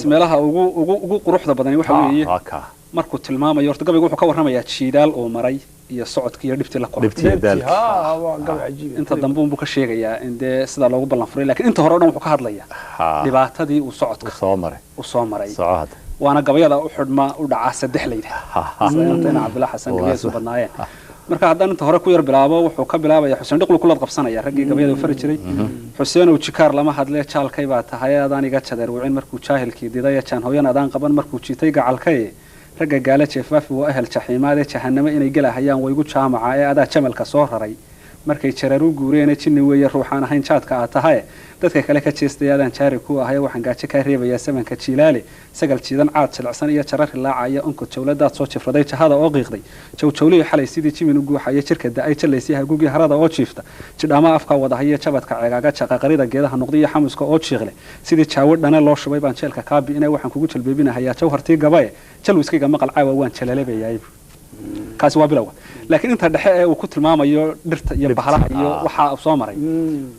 Meelaha ugu quruxda badani waxa weeye Waa kaa markuu tilmaamayo horta gabaygu wuxuu ka warramayaa jiidaal uu maray iyo socodkii iyo dhibtii la kulmay. Dhibtii iyo daalkii. Ha, waa gabay cajiib. Inta dambe unbuu ka sheegayaa in dee sidaa loogu ballan furay, lakiin inta hore o dhan wuxuu ka hadlayaa dhibaatadii uu socodka soo maray u soo maray. Soco hadda. Waana gabayada u xidhma u dhacaa saddex layda sida inta Cabdullah Xasan gabayadiisu badnaayeen. Marka haddaan inta hore ku yar bilaabo, wuxuu ka bilaabaya Xuseen Dhiqlu kulad qabsanaya raggii gabayada u fari jiray. Xuseenow jikaar lama hadle, jaalkay baa tahay, adaan iga jadeer wicin markuu jaahilkii diday, jaan hooyan adaan qaban markuu jiitay gacalkaye. Ragga gaala jeefaafi waa ehel jaxiimaade, jahanamo inay gelahayaan waygu jaamaca ee adaa jamalka soo raray markay jararu guureene. Jinni weeye ruuxaan ahayn jaadka aad tahaye, dadka kale ka jeestay adaan jaari ku ahay. Waxaan gaajo kaa reebayaa samanka jiilaale, sagal jiidan caad jilicsan iyo jarar hilaacaya, onkod jawladaad soo jifraday, jahada oo qiiqday, jawjawlihii xalay sidii jimin u guuxaya, jirka da-ay jalaysay, hagugii harada oo jiifta, jidhaama afka wadahaya, jabadka ceegaaga, jaqaqarida geedaha noqday iyo xamuska oo jiiqle, sidii jaawo dhane loo shubay baan jeelka kaa bi'inay. Waxaan kugu jalbeebinahayaa jawhartii gabaye, jalwiskayga maqal caawa waan jalalebayaay. Kaasi waa bilowga. Laakiin inta dhexe ee uu ku tilmaamayo dhirta iyo bahalaha iyo waxa uu soo maray,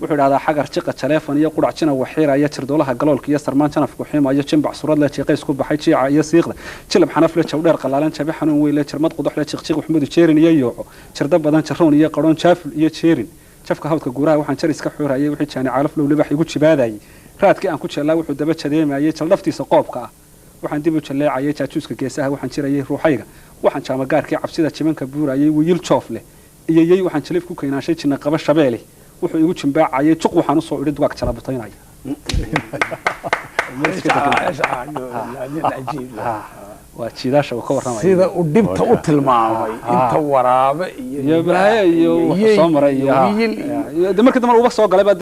wuxuu idhahdaa xagar jiqa jaleefan iyo qudhac jina waxiiraya, jirdoolaha galoolka iyo sarmaan janafku ximayo, jimbac surad leh jiiqays ku baxay, jiica iyo siiqda, jilab xanaf leh, jawdheer qalaalan, jabi xanuun weyn leh, jirmad qudux leh, jiqjiq waxmudu jeerin iyo yooco, jirda badan, jaroon iyo qadhoon, jaaful iyo jeerin, jafka hawdka guuraha. Waxaan jar iska xuurayay wixii jaani caalaf low libax igu jibaadayay, raadkii aan ku jeellaa wuxuu daba jadeemayay, jaldhaftiisa qoobka ah waxaan dib u jalleecayay, jaajuuska geesaha waxaan jirayay ruuxayga, waxaan jaamagaarkii cabsida jimanka buurayay, wiyil joof leh iyo yey waxaan jaliif ku kaynaashay, jinna qaba shabeele wuxuu igu jimbaacayay, juq waxaan usoo idhi dugaag jalabutaynaya. Cajiib. Waa jiidaasha uu ka warramaya sida uu dhibta u tilmaamay, inta waraabe iyo balaayo iyo wuxuu soo maray iyo wiyil iyo de markii dambe uba soo galay baa.